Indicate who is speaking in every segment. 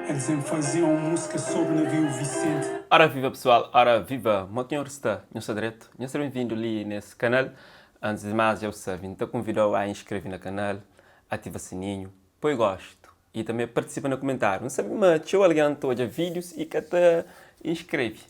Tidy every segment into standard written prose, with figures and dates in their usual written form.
Speaker 1: El sen faze un múzika sobri naviu Vicente.
Speaker 2: Ora viva pessoal, ora viva! Mo ki nhor sta? Nhos sta dretu? Nhos sta ben-vindu li nes kanal. Antis di mas, dja bu sabe, N ta konvidau a inskreve na kanal, ativa sininhu, poi gostu i tanbe partisipa na kumentariu. N sabe ma txeu algen ta odja vídius i ka ta inskreve.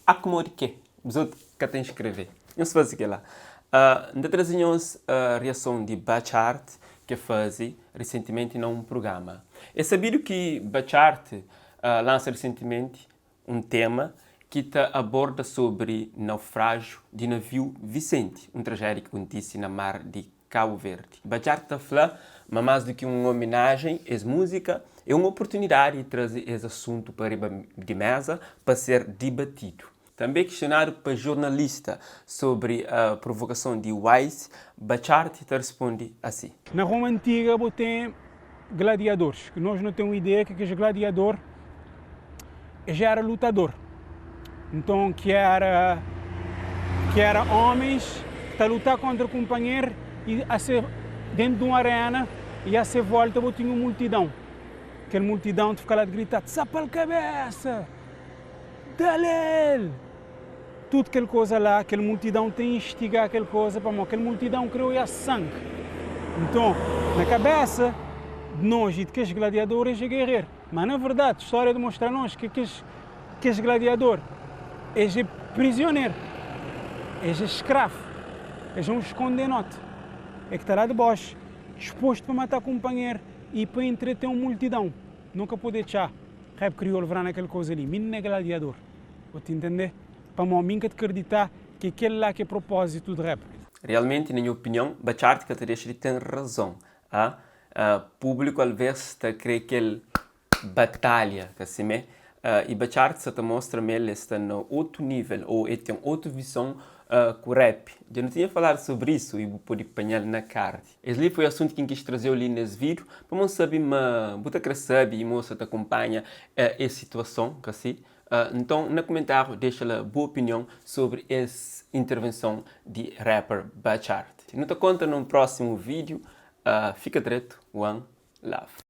Speaker 2: A kumodi ke bzot ka ta inskreve? Nhos faze kela. N ta traze nhos riason di Batchart ke faze risentimenti na un prugama. E sabidu ki Batchart lansa risentimenti un tema ki ta aborda sobri naufrajiu di naviu Vicente, un trajédia ki kontise na mar di Kabu Verdi. Batchart ta fla ma más du ki un ominajen, es múzika é un oportunidadi di traze es asuntu pa riba di méza pa ser dibatidu. Tanbê kistionadu pa jornalista sobri provokason di Wise, Batchart ta risponde asi.
Speaker 1: Na Roma antiga bo ten gladiadores, ki nos no ten un ideia ki kes gladiador es era lutador, nton ki era ki era homens ki ta luta kontra kunpanher i a se dentu di un arena i a se volta bo tinha un multidão, kel multidão ta fika la ta grita, Tsapa-l kabesa! Dal-el! Tudu kel koza la, kel multidão ta instigá kel koza, pamodi kel multidão kre oiá sangi. Nton, na kabésa di nos i di kes gladiador, es é guerreru. Má na verdadi, stória ta mostra nos ki kes kes gladiador, es é prizioneru, es é skravu, es é uns kondenóde, é ki ta la diboxi, dispostu pa matá kunpanheru i pa entretê un multidão. No ka pode txá rap kriolu vrá na kel koza li. Mi N é gladiador. Bo ta intendê? Pamó mi N ka ta kreditá ke kel lá ke propózitu d'rap.
Speaker 2: Realmenti, na nha opinion, Batchart ka ta dexa di ten razon. A Públiku alvês ta krê kel batalha, ka simé? I Batchart sa ta mostra ma el sta na otu nível ô el ten otu vison ku rap. Dja nu tinha faladu sobri isu i bu pode panha-l na card. Es li foi asuntu ki N kis traze-u li nes vídiu pa mo sabe ma bu ta kre sabe i mo sa ta kunpanha es situason, ka si? Nton na kumentáriu dexa la bu opinion sobri es intervenson di rapper Batchart. Nu ta konta na un prósimu vídiu. Fika dretu, one love.